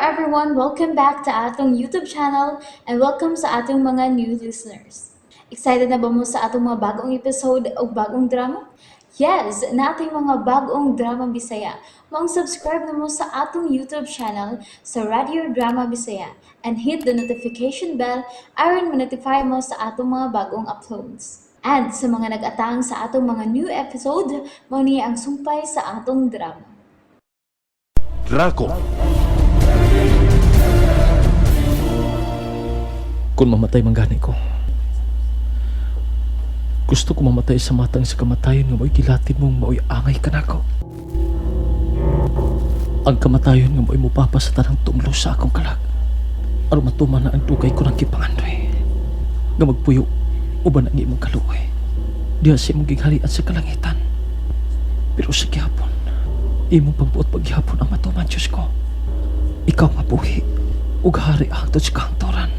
everyone! Welcome back to atong YouTube channel and welcome sa atong mga new listeners. Excited na ba mo sa atong mga bagong episode o bagong drama? Yes, nating mga bagong drama Bisaya. Maong subscribe na mo sa atong YouTube channel sa Radio Drama Bisaya and hit the notification bell aron ma-notify mo sa atong mga bagong uploads. And sa mga nag-atang sa atong mga new episode, mao ni ang sumpay sa atong drama. Draco. Kung mamatay man gani ko, gusto ko mamatay sa matang sa kamatayon nga mao'y gilatid mong mao'y angay kanako. Ang kamatayon nga mao'y mupapa sa tanang tumlo sa akong kalag. Aron matuman na ang dugay ko ng gipangandoy. Nga magpuyo uban ang imong kaluoy. Diha sa imong gigharian sa kalangitan. Pero sa gihapon, imong pagbuot paghihapon ang matuman, Diyos ko. Ikaw nga buhi ug hari hangtod sa kahangturan.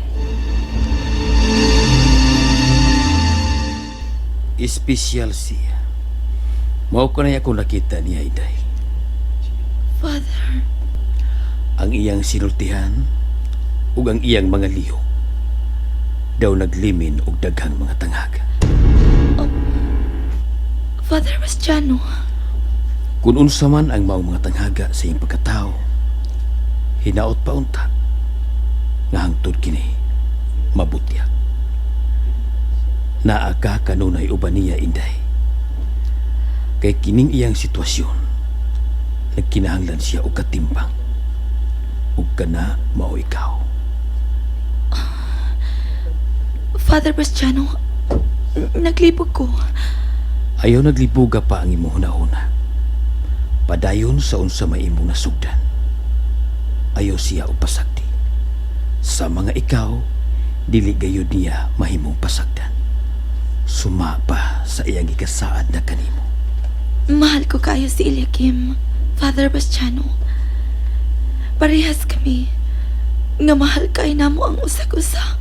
Espesyal siya. Mao ko na ako nakita niya, Inday. Father, Ang iyang sinultihan ug ang iyang mga lihok daw naglimin og daghang mga tanghag. Father Bastiano, Kung unsa man ang maong mga tanghaga sa iyang pagkatao, hinaot pa unta nga hangtod kini mabutya. Naa ka kanunay uban niya, Inday. Kay kining iyang sitwasyon, nagkinahanglan siya og katimbang. Ug kana mao ikaw. Father Bastiano, naglibog ko. Ayaw naglibuga pa ang imong hunahuna. Padayon sa unsa may imong nasugdan. Ayaw siya og pasagdi. Sa mga ikaw, dili gayud niya mahimong pasagdan. Suma pa sa iyang gikasaad na kanimo. Mahal ko kayo si Eliakim, Father Bastiano. Parehas kami. Nga mahal kay namo ang usag-usa.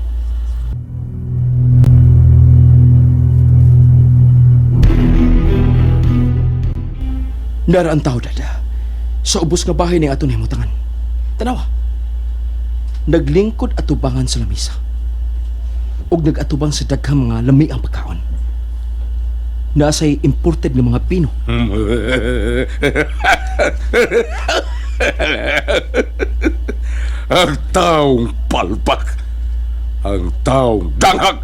Nara ang tao, Dada. Sa ubos nga bahay ni ato nahimutangan. Tanawa. Naglingkod atubangan sa lamisa. Ug nagatubang sa daghang mga lami ang pagkaon. Naasay imported nga mga pino. Ang taong palpak. Ang taong danghag.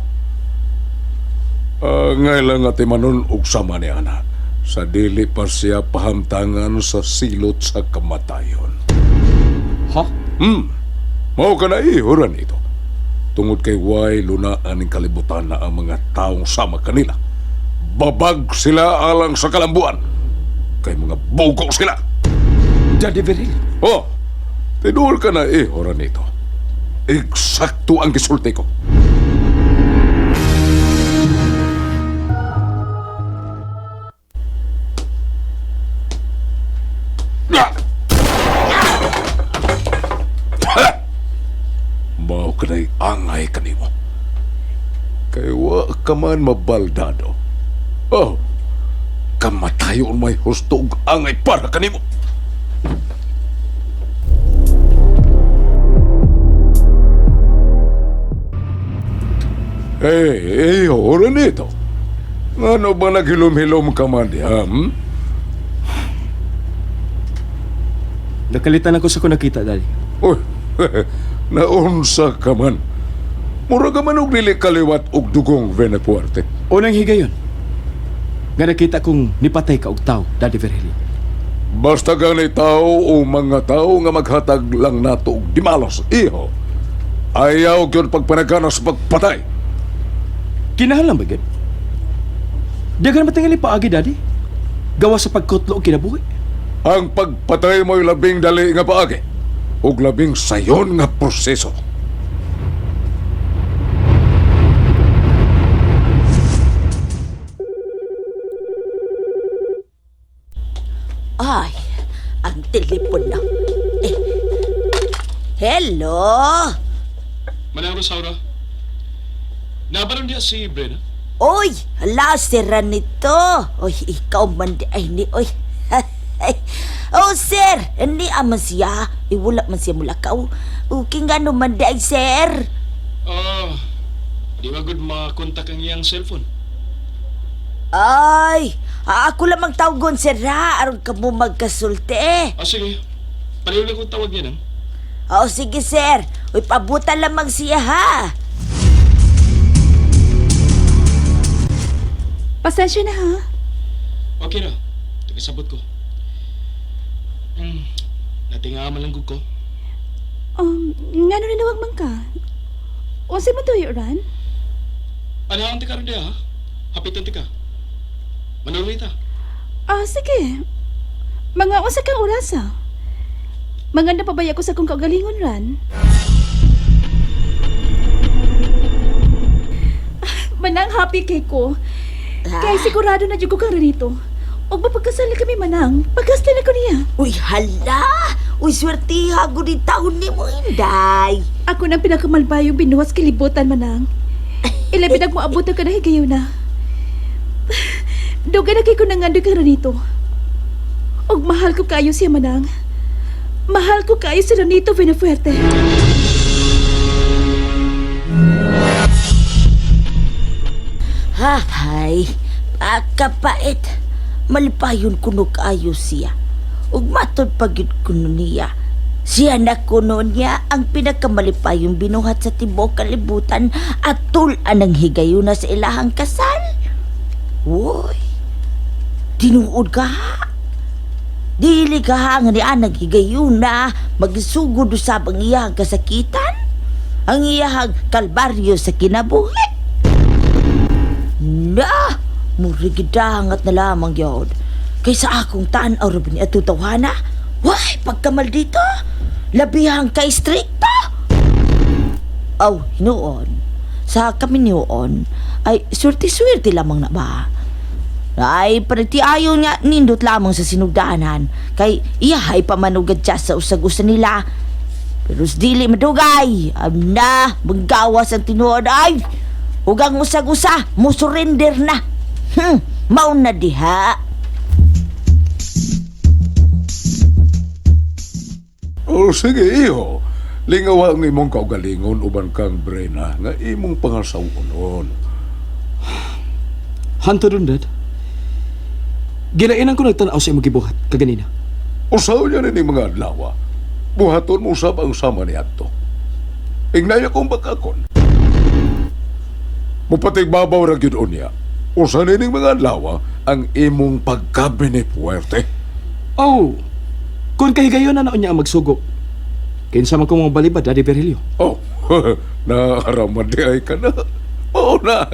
Ngay lang ati manon og sama ni ana. Sa dili pa siya pahamtangan sa silot sa kamatayon. Ha? Mao ka na ihuran ito. Tungod kay way lunaan ning kalibutan na ang mga taong sama kanila. Babag sila alang sa kalambuan. Kay mga bugo sila. Daddy Virgil, Oh, tinuol ka na ihuran ito. Eksakto ang gisulti ko. Mao ka na'y angay kanimo. Kay wa ka man mabaldado. Oh, kamatayon may husto og angay para kanimo. Eh, eh, oras nito. Ano ba naghilom-hilom ka man diha, hmm? Nakalitan ako sa kung nakita, Daddy. Uy, naunsa ka man. Mura ka man og dili kaliwat og dugong Venepuerte. Unang higayon, nga nakita kong nipatay ka og tao, Daddy Virgilio. Basta gani tao o mga tao nga maghatag lang nato og dimalos, iho. Ayaw gyud pagpanagana sa pagpatay. Kinahanglan ba gyud? Di ka naman tingali paagi, Daddy. Gawa sa pagkutlo og kinabuhi. Ang pagpatay mo'y labing dali nga paagi ug labing sayon nga proseso. Ay, ang telepono. Eh, hello? Manang Rosaura, nabaron diya si Brena? Oy, hala, sira nito. Oy, ikaw man di ay ni, oy. Oh, sir! Hindi aman siya. Iwala man siya mulakaw. Okay nga naman di ay, sir. Ah, di ba good makontak ang iyang cellphone? Ay, ako lamang tawgon, sir, ha? Aron ka mo magkasulti. Ah, sige. Pareho lang kong tawag niya nang. Oh, sige, sir. Uy, pabutan lamang siya, ha? Pasensya na ha. Okay ra. Tagasabot ko. Natinga man lang gud ko. Ngano nanawag man ka? Unsay man tuyo ran? Ano ang tika ron diha, ha? Hapitan tika. Manurita. Ah, sige. Mga unsa kang oras ah? Manganda pa ba ko sa akong kaugalingon ran? Manang happy kay ko. Kay sigurado na jud ko kang Renito. Og mapagkasal na kami manang, pagkasal na ko niya. Uy, hala! Uy, swerte ha, gud taon ni mo, Inday. Ako nang pinakamalbayong binuhat sa kalibutan manang. Ilabi nagmoabot ang kanang higayon na. Duga na kay ko nangandoy kang Ranito. Og mahal ko kaayo siya manang. Mahal ko kaayo si Ranito Vinafuerte. Hay, pagkapait. Malipayon kuno kaayo siya. Ug matod pa gyud kuno niya. Siya na kuno niya ang pinakamalipayong binuhat sa tibuok kalibutan at tul-an ang higayuna sa ilahang kasal. Woy, tinuod ka ha? Dili ka ha nga ni anang higayuna magisugod usab ang iyahang kasakitan? Ang iyahang kalbaryo sa kinabuhi? Na, murigidangat na lamang yun. Kaysa akong tan-aw ra ba ni atong tawhana? Why, pagkamaldito? Labihang kay strikto. Aw, hinuon. Sa kami niyoon, ay swerte-swerte lamang na ba? Ay, parati ayaw nga nindot lamang sa sinugdanan. Kay iyahay pamanugad siya sa usag-usa nila. Pero sa dili madugay, am na, maggawas ang tinuod ay. Hugang usag-usa, musurrender na. Mauna diha. O sige, iho. Lingawa ang imong kaugalingon uban kang Brena nga imong pangasawunon. Hanto dun, Dad. Ginainan ko nagtanaw sa imong gibuhat kaganina. Usaw niya ni mga adlaw. Buhaton mo usab ang sama ni Adto. Ignaya kong bakakon. Mupatigbabaw ra gyud unya. Usa nining mga adlaw ang imong pagkabinipuwerte. Oh, kung kahigayon na naon niya ang magsugo. Kinsa man ko mga balibad, Daddy Virgilio. Oh, naaraman di ay ka na. Oo na.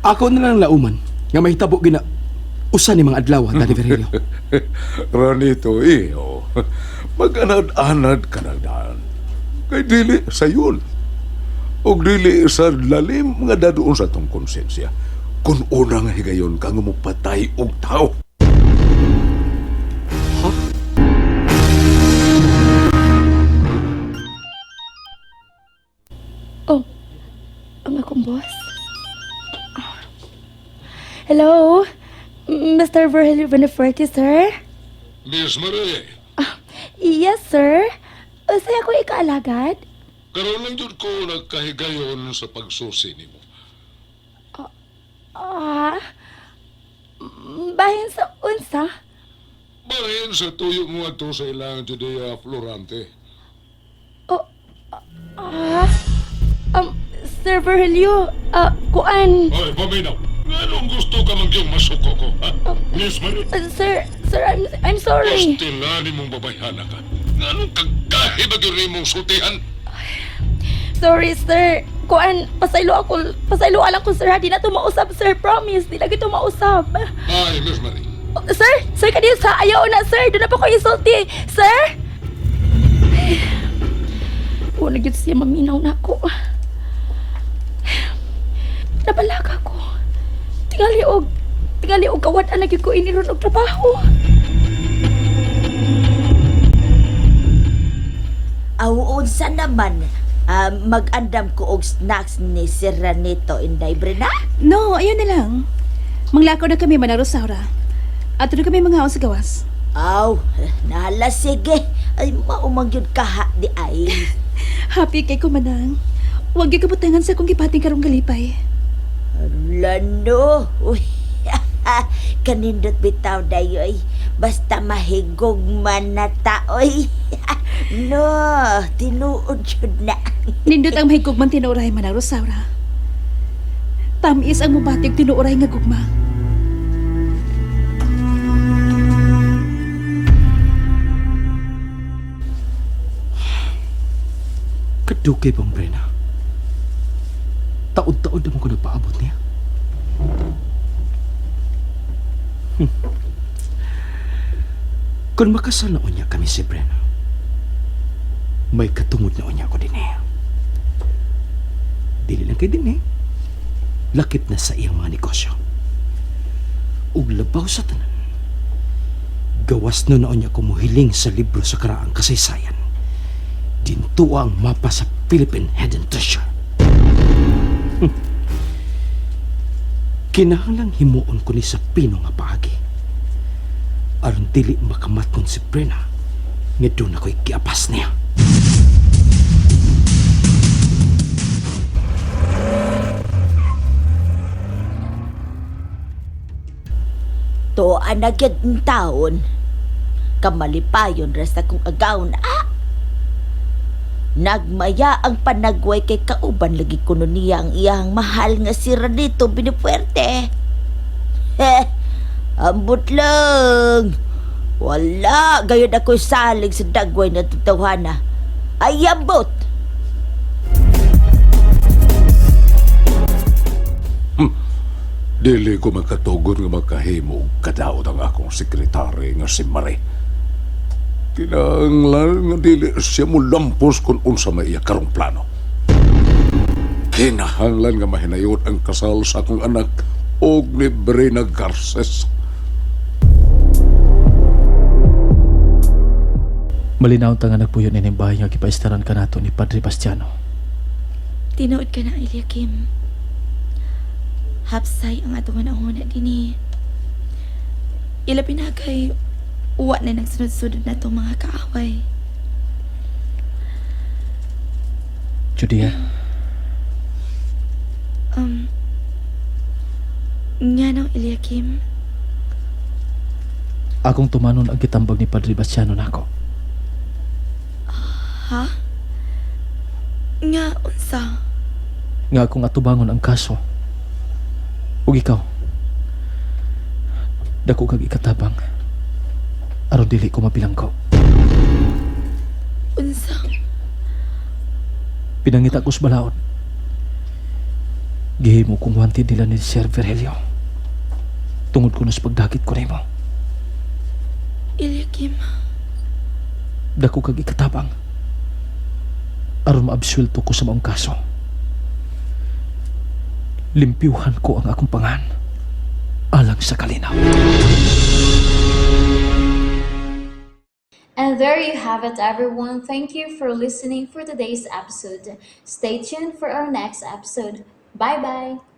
Ako na lang lauman nga mahitabo gina usa ni mga adlaw, Daddy Virgilio. Ranito, iyo. Mag-anad-anad ka na daan. Kay dili sayon. Og dili sa lalim nga dadoon sa tong konsensya. Kung unang higayon ka nga mopatay og tao. Oh, ang akong boss. Ah. Hello, Mr. Virgilio Benefuerte, sir? Miss Marie, Yes, sir. Unsay ako ikaalagad? karon lang jud ko nagkahigayon sa pagsusi nimo. Ah, bahin sa unsa? Bahin sa tuyo mo adto sa ilang Judea Florante. Oh, ah, Sir Virgilio, kuan. Oy, paminaw. Nganong gusto ka man yung masuko ko, ha? Miss Marie, Sir, sir, I'm sorry. Pastilani mong babayhana ka. Nganong kagkahibag yun nimong sultihan? Sorry, sir. Kuan, pasaylo ako, pasaylo alang ko, sir. ha? Di na to mausab, sir. Promise, di lagi to mausab. Ay, Miss Marie. Oh, sir, sir, kanil sa ayaw na, sir. Doon na pa ko isulti. Sir? Wala gyud siya maminaw na ako. Nabalaka ko. Tingali og tingali og kawad-an na gyud ko iniron og trabaho. Aw, unsa naman, mag-andam ko og snacks ni Sir Ranito, Inday Brena? No, ayaw na lang. Manglakaw na kami, Manang Rosaura. At na kami mga sa gawas. Aw, nahala sige. Ay, maumang yun kaha di ay. Happy kay ko, Manang. Huwag yung kabutangan sa akong gipating karong galipay. Lano. Uy, kanindot bitaw dayoy. Basta mahigog man na taoy. No, tinuod jud na. Nindot ang mahigugman tinuoray, Manang Rosaura. Tamis ang mubati og tinuoray nga gugma. Kadugay bang Brena? Taod-taod naman ko nagpaabot niya. Kung makasal na unya kami si Brena, may katungod na unya ko din eh. Dili lang kay din eh. Lakip na sa iyang mga negosyo. Ug labaw sa tanan. Gawas na na unya ko muhiling sa libro sa karaang kasaysayan. Dinto ang mapa sa Philippine Hidden Treasure. Kinahanglang himuon ko ni sa pino nga paagi. Aron dili makamatnon si Brena nga doon ako'y giapas niya. To anagyad ng taon. Kamalipayon resta kong agawon. Ah! Nagmaya ang panagway kay kauban lagi kuno niya ang iyang mahal nga si Ranito Binifuerte. Heh, ambot lang. Wala, gayon ako'y salig sa dagway na tutawhana. Ay, ambot! Dili ko makatugon nga makahimo og kadaot ang akong sekretary nga si Marie. Kinahanglan nga dili siya mulampos kung unsa may iya karong plano. Kinahanglan nga mahinayon ang kasal sa akong anak og ni Brina Garces. Malinaw ta nga nagpuyo ni bahay nga gipaestaran ka nato ni Padre Bastiano. Tinuod ka na, Eliakim. Hapsay ang atong hunahuna dinhi. Ilabi na kay uwa na nagsunod-sunod na itong mga kaaway. Judea, Nga nang Eliakim, akong tumanon ang gitambag ni Padre Bastiano nako. Ha? Nga unsa? Nga akong atubangon ang kaso. Ug ikaw, dako kag ikatabang. Aron dili ko mabilangko. Unsa? Pinangita ko sa balaod. Gihimo kong wanted nila ni Sir Virgilio. Tungod ko na sa pagdakit ko nimo. Eliakim, Dako kag ikatabang. Aron maabsuelto ko sa maong kaso. Limpyuhan ko ang akong pangan. Alang sa kalinaw. And there you have it, everyone. Thank you for listening for today's episode. Stay tuned for our next episode. Bye bye.